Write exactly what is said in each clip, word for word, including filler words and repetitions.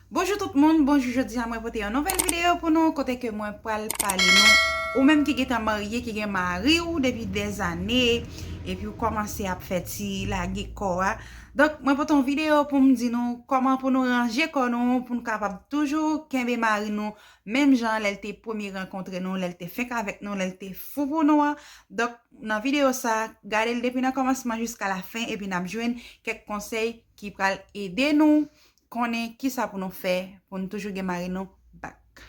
Bonjou tout moun, bonjou, jodi a mwen pote yon nouvèl videyo pou nou, kote ke mwen pral pale nou, ou menm ki gentan marye, ki gen mari w depi dèzane, epi w kòmanse ap fè ti lage kò a. Donk, mwen pote yon videyo pou m di nou kòman pou nou ranje kò nou, pou nou kapab toujou kenbe mari nou, menm jan lè l te premye rankontre nou, lè l te fenk avèk nou, lè l te fou pou nou an. Donk, nan videyo sa, gade l depi nan kòmansman jiska lafen, epi n ap jwenn kèk konsèy ki pral ede nou konnen kisa pou nou fè pou nou toujou gen mari nou back.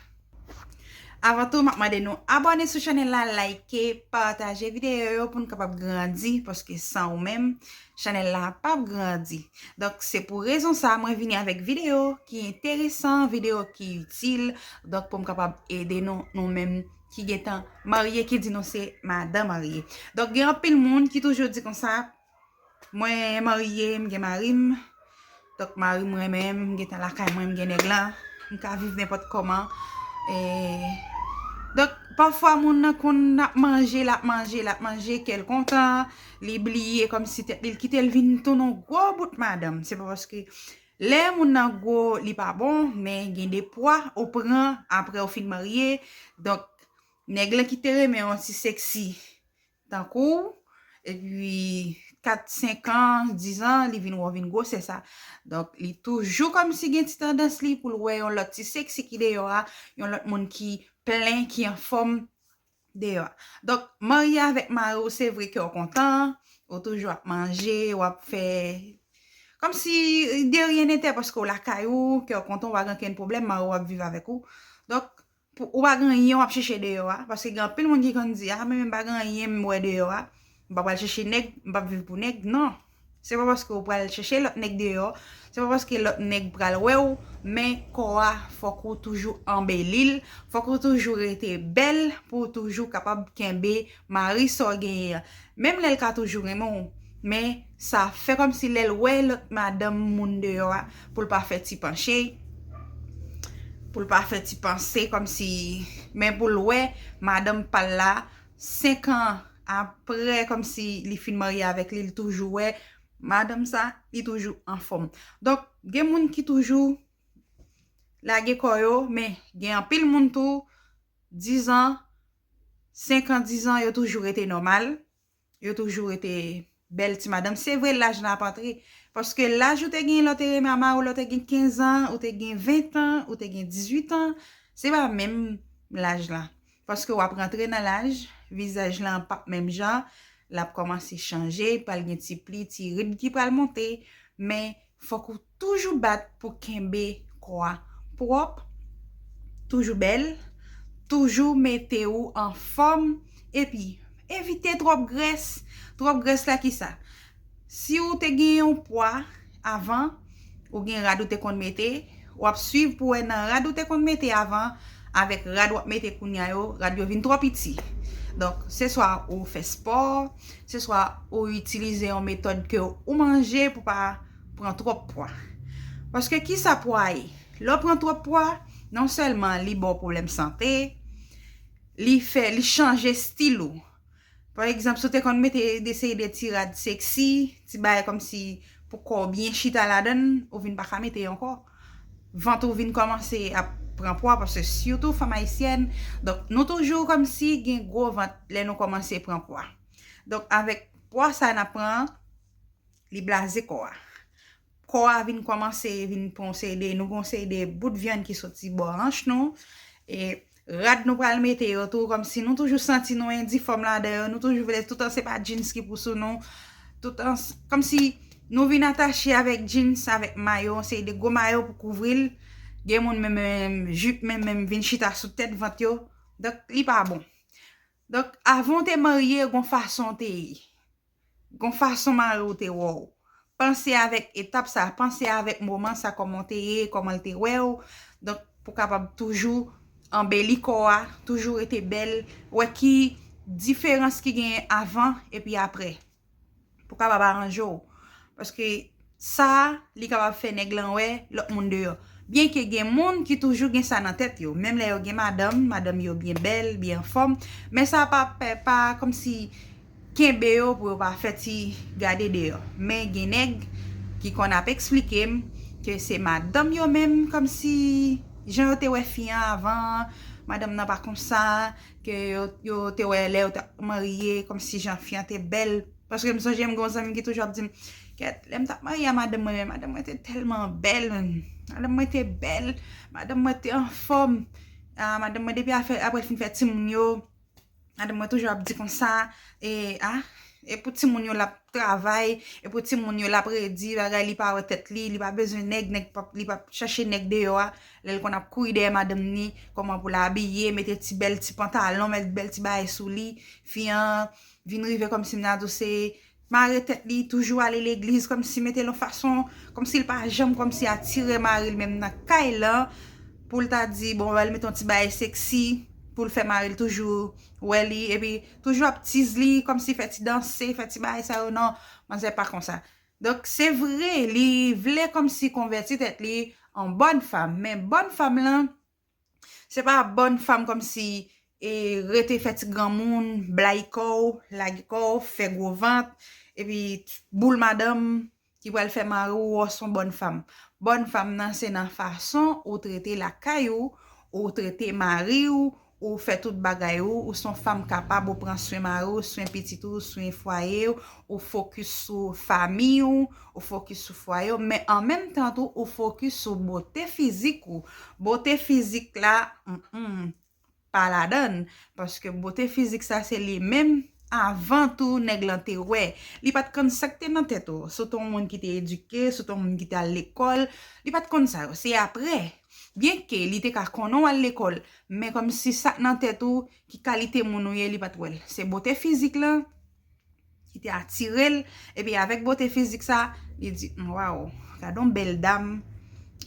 Avan tou, m ap mande nou abòne sou chanèl la, like, pataje videyo yo pou nou kapab grandi, paske san ou menm, chanèl la p ap grandi. Donk, se pou rezon sa, mwen vini avèk videyo ki enteresan, videyo ki itil, donk pou m kapab ede nou, nou menm ki gentan marye, ki di nou se madan marye. Donk, gen anpil moun ki toujou di konsa, mwen marye, m gen mari m. Donk, mari m renmen m, m gentan lakay mwen, m gen nèg lan, m ka viv nenpòt kòman. E, donk, pafwa moun nan konn ap manje, l ap manje, l ap manje, kè l kontan, li bliye kòmsi tèt li, l kite l vin tounen yon gwo bout madanm. Se pa paske lè moun nan gwo, li pa bon, men gen de pwa ou pran apre ou fin marye. Donk, nèg lan ki te renmen yon ti seksi tankou w, epi kat, senk an, diz an, li vin wè w vin gwosè sa. Donk, li toujou kòmsi gen ti tandans li pou l wè yon lòt ti seksi ki deyò a, yon lòt moun ki plen, ki anfòm deyò a. Donk, marye avèk mari w, se vre kè w kontan, ou toujou ap manje, w ap fè kòmsi de rien n'était paske w lakay ou, kè w kontan, w pa gen okenn pwoblèm, mari w ap viv avèk ou. Donk, pou, ou pa gen anyen w ap chèche deyò a, paske gen anpil moun ki konn di, a, men m pa gen anyen m wè deyò a, m pa pral chèche nèg, m p ap viv pou nèg. Non. Se pa paske w pral chèche lòt nèg deyò, se pa paske lòt nèg pral wè w, men kò a, fòk ou toujou anbeli l, fòk ou toujou rete bèl pou w toujou kapab kenbe mari sa w genyen an. Menm lè l ka toujou renmen w, men sa fè kòmsi lè l wè lòt madanm moun deyò a, pou l pa fè ti panche, pou l pa fè ti panse kòmsi, men pou l wè madanm pa l la, senk an apre, kòmsi li fin marye avèk li, li toujou wè madanm sa, li toujou anfòm. Donk, gen moun ki toujou lage kò yo, men gen anpil moun tou, diz an, senk an, diz an, yo toujou rete nòmal, yo toujou rete bèl ti madanm. Se vre, laj lan ap antre. Paske laj ou te gen lè w te renmen a mari w, lè w te gen kenz an, ou te gen ven an, ou te gen dizuit an, se pa menm laj lan. Paske w ap rantre nan laj, vizaj lan p ap menm jan, l ap kòmanse chanje, pral gen ti pli, ti rid ki pral monte, men fòk ou toujou bat pou kenbe kò a pwòp, toujou bèl, toujou mete w anfòm, epi evite twòp grès. Twòp grès la ki sa? Si w te gen yon pwa avan, ou gen rad ou te konn mete, w ap swiv pou wè nan rad ou te konn mete avan, avèk rad w ap mete kounye a yo, rad yo vin twò piti. Donk, se swa ou fè spò, se swa ou itilize yon metòd ke ou manje pou pa pran twòp pwa. Paske kisa pwa ye? Lè w pran twòp pwa, non sèlman li ba w pwoblèm sante, li fè, li chanje estil ou. Pa egzanp, si w te konn mete de seri de ti rad seksi, ti bagay kòmsi pou kò w byen chita ladan l, ou vin pa ka mete yo ankò. Vant ou vin kòmanse ap pran pwa, paske sitou fanm ayisyèn, donk nou toujou kòmsi gen gwo vant lè nou kòmanse pran pwa. Donk, avèk pwa sa n ap pran an, li blaze kò a. Kò a vin kòmanse vin pran yon seri de, nou gen yon seri de bout vyann ki soti bò ranch nou. E rad nou pral mete yo tou, kòmsi nou toujou santi nou endifòm ladan yo, nou toujou vle, toutan se pa jeans ki pou sou nou. Toutan, kòmsi nou vin atache avèk jeans, avèk mayo, yon seri de gwo mayo pou kouvri l. Gen moun menm, menm jip menm, menm vin chita sou tèt vant yo. Donk, li pa bon. Donk, avan w te marye, gon fason w te ye. Gon fason mari w te wè w. Panse avèk etap sa, panse avèk moman sa, kòman w te ye, kòman l te wè w. Donk, pou kapab toujou anbeli kò a, toujou rete bèl, wè ki diferans ki genyen avan epi apre. Pou kapab aranje w. Paske sa, li kapab fè nèg lan wè lòt moun deyò. Byenke gen moun ki toujou gen sa nan tèt yo. Menm lè yo gen madanm, madanm yo byen bèl, byen anfòm. Men sa pa, pa, pa kòmsi kenbe yo pou yo pa fè ti gade deyò. Men gen nèg ki konn ap eksplike m, ke se madanm yo menm, kòmsi jan yo te wè fi an avan, madanm nan pa konsa, ke yo, yo te wè lè yo t ap marye, kòmsi jan fi an te bèl. Paske m sonje m gen yon zanmi m ki toujou ap di m, kèt, lè m t ap marye a madanm mwen, men madanm mwen te tèlman bèl, menm. Madanm mwen te bèl, madanm mwen te anfòm. Ah, madanm mwen depi apre l fin fè timoun yo, madanm mwen toujou ap di konsa, e, ah, e pou timoun yo l ap travay, e pou timoun yo l ap redi bagay, li pa wè tèt li, li pa bezwen nèg, nèg p ap, li p ap chache nèg deyò a, lè l konn ap kouri dèyè madanm ni, kòman pou l abiye, mete ti bèl ti pantalon, mete bèl ti bagay sou li, fi an vin rive kòmsi m ta di w se mare tèt li, toujou ale legliz, kòmsi mete l yon fason, kòmsi l pa janm kòmsi atire mari l menm nan kay lan, pou l ta di, bon, l mete yon ti bagay seksi, pou l fè mari l toujou wè li, epi toujou ap tiz li, kòmsi fè ti danse, fè ti bagay sa yo, non, manzè pa konsa. Donk, se vre, li vle kòmsi konvèti tèt li an bòn fanm, men bòn fanm lan, se pa bòn fanm kòmsi e rete fè ti granmoun, blayi kò w, lage kò w, fè gwo vant, epi boul madanm ki pral fè mari w wè w se yon bòn fanm. Bòn fanm nan se nan fason ou trete lakay ou, ou trete mari w, ou fè tout bagay ou, ou se yon fanm kapab, ou pran swen mari w, swen pitit ou, swen fwaye w, ou fokis sou fanmi w, ou fokis sou fwaye w, men an menm tan tou, ou fokis sou bote fizik ou. Bote fizik la, mm, mm, pa ladann, paske bote fizik sa se li menm avan tou nèg lan te wè. Li pa t konn sa k te nan tèt ou. Si w te yon moun ki te edike, si w te yon moun ki te al lekòl, li pa t konn sa yo. Se apre. Byenke li te ka konnen w al lekòl, men kòmsi sa k nan tèt ou, ki kalite moun ou ye, li pa t wè l. Se bote fizik lan ki te atire l, epi avèk bote fizik sa, li di, "Waw, gade yon bèl dam,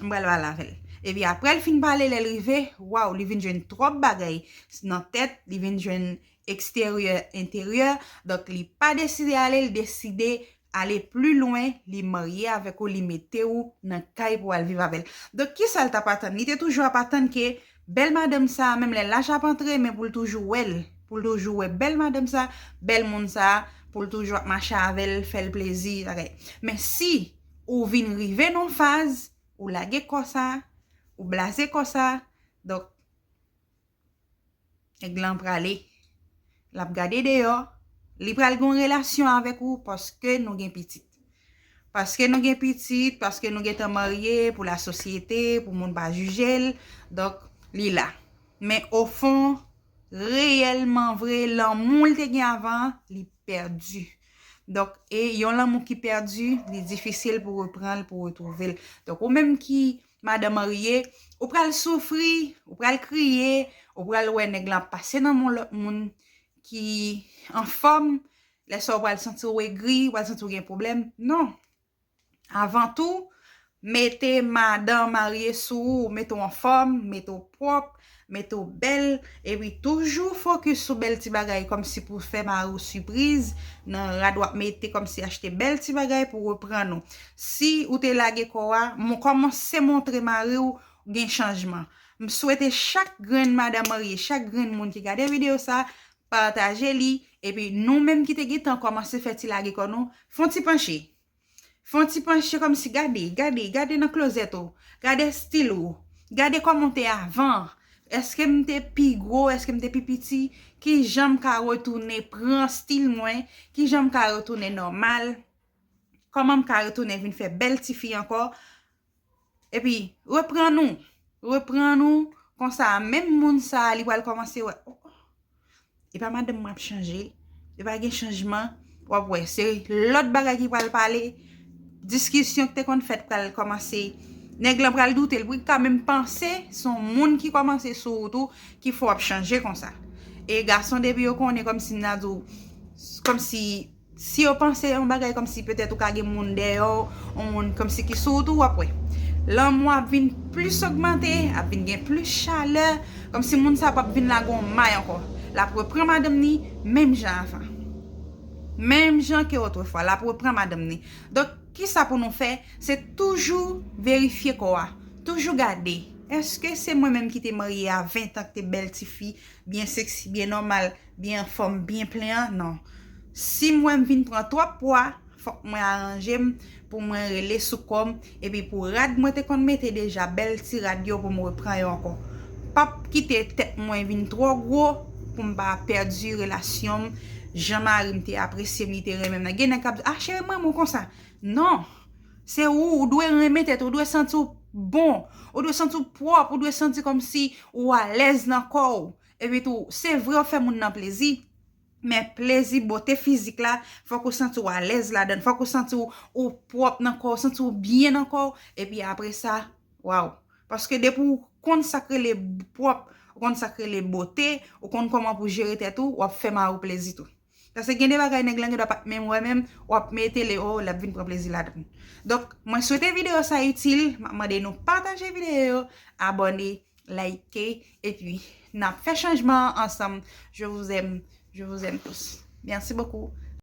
m pral pale avè l." Epi apre l fin pale, lè l rive, waw, li vin jwenn twòp bagay nan tèt, li vin jwenn eksteryè, enteryè, donk li pa deside ale, li deside ale pli lwen, li marye avèk ou, li mete w nan kay pou al viv avè l. Donk, kisa l t ap atann? Li te toujou ap atann ke bèl madanm sa, menm lè laj ap antre, men pou l toujou wè l, pou l toujou wè bèl madanm sa, bèl moun sa, pou l toujou ap mache avè l, fè l plezi, bagay. Men si ou vin rive nan yon faz, ou lage kò sa, ou blaze kò sa, donk, nèg lan prale. L ap gade deyò. Li pral gen yon relasyon avèk ou paske nou gen pitit. Paske nou gen pitit, paske nou gentan marye pou lasosyete, pou moun pa jije l. Donk, li la. Men ofon, reyèlman vre, lanmou l te gen avan, li pèdi. Donk, e yon lanmou ki pèdi, li difisil pou reprann l, pou retwouve l. Donk, ou menm ki madanm marye, ou pral soufri, ou pral kriye, ou pral wè nèg lan ap pase nan men lòt moun ki anfòm, lè sa ou pral santi w egri, ou pral santi w gen pwoblèm. Non. Avan tou, mete madanm marye sou ou, mete w anfòm, mete w pwòp, mete w bèl, epi toujou fokis sou bèl ti bagay, kòmsi pou fè mari w sipriz, nan rad w ap mete, kòmsi achte bèl ti bagay pou reprann ou. Si ou te lage kò a, mon-, kòmanse montre mari w gen chanjman. M swete chak grenn madanm marye, chak grenn moun ki gade videyo sa, pataje li, epi nou menm ki te gentan kòmanse fè ti lage kò nou, fè yon ti panche. Fè yon ti panche kòmsi gade, gade, gade nan klozèt ou. Gade estil ou. Gade kòman w te avan. Èske m te pi gwo? Èske m te pi piti? Kijan m ka retounen pran estil mwen? Kijan m ka retounen nòmal? Kòman m ka retounen vin fè bèl tifi ankò? Epi, reprann ou. Reprann ou. Konsa, menm moun sa, li pral kòmanse wè, "Oh, oh, e pa madanm mwen ap chanje. E pa gen chanjman." W ap wè, se lòt bagay ki pral pale. Diskisyon ki te konn fèt pral kòmanse. Nèg lan pral doute l. Pou li ka menm panse, se yon moun ki kòmanse sou ou tou, ki fè w ap chanje konsa. E gason, depi yo konnen, kòmsi m ta di w, kòmsi si yo panse yon bagay kòmsi petèt ou ka gen moun dèyè w, yon moun kòmsi ki sou ou tou, w ap wè. Lanmou ap vin plis ogmante, ap vin gen plis chalè, kòmsi moun sa p ap vin lage yon may ankò. L ap reprann madanm ni menm jan avan. Menm jan ke otrefwa, l ap reprann madanm ni. Donk, kisa pou nou fè? Se toujou verifye kò a. Toujou gade. Èske se mwen menm ki te marye a ven tan, ki te bèl tifi, byen seksi, byen nòmal, byen anfòm, byen plen an? Non. Si m wè m vin pran twòp pwa, Fòk mwen aranje m pou mwen rele sou kò m, epi pou rad mwen te konn mete deja, bèl ti rad yo, pou m repran yo ankò. P ap kite tèt mwen vin twò gwo pou m pa pèdi relasyon m. Jan mari m te apresye m, li te renmen m nan. Gen nèg k ap di, "Ah, cheri, m renmen w konsa." Non. Se ou, ou dwe renmen tèt ou, ou dwe santi w bon, ou dwe santi w pwòp, ou dwe santi kòmsi ou alèz nan kò w. Epi tou, se vre w fè moun nan plezi, men plezi, bote fizik la, fòk ou santi w alèz ladan l, fòk ou santi w, ou pwòp nan kò w, santi w byen nan kò w, epi apre sa, waw. Paske depi w konn sa k rele pwòp, ou konn sa k rele bote, ou konn kòman pou jere tèt ou, w ap fè mari w plezi tou. Paske gen de bagay nèg lan gen dwa pa t menm wè menm, w ap mete l, oh, l ap vin pran plezi ladan l. Donk, mwen swete videyo sa itil, m ap mande nou pataje videyo yo, abòne, like, epi n ap fè chanjman an ansanm. Je vous aime, je vous aime tous. Merci beaucoup.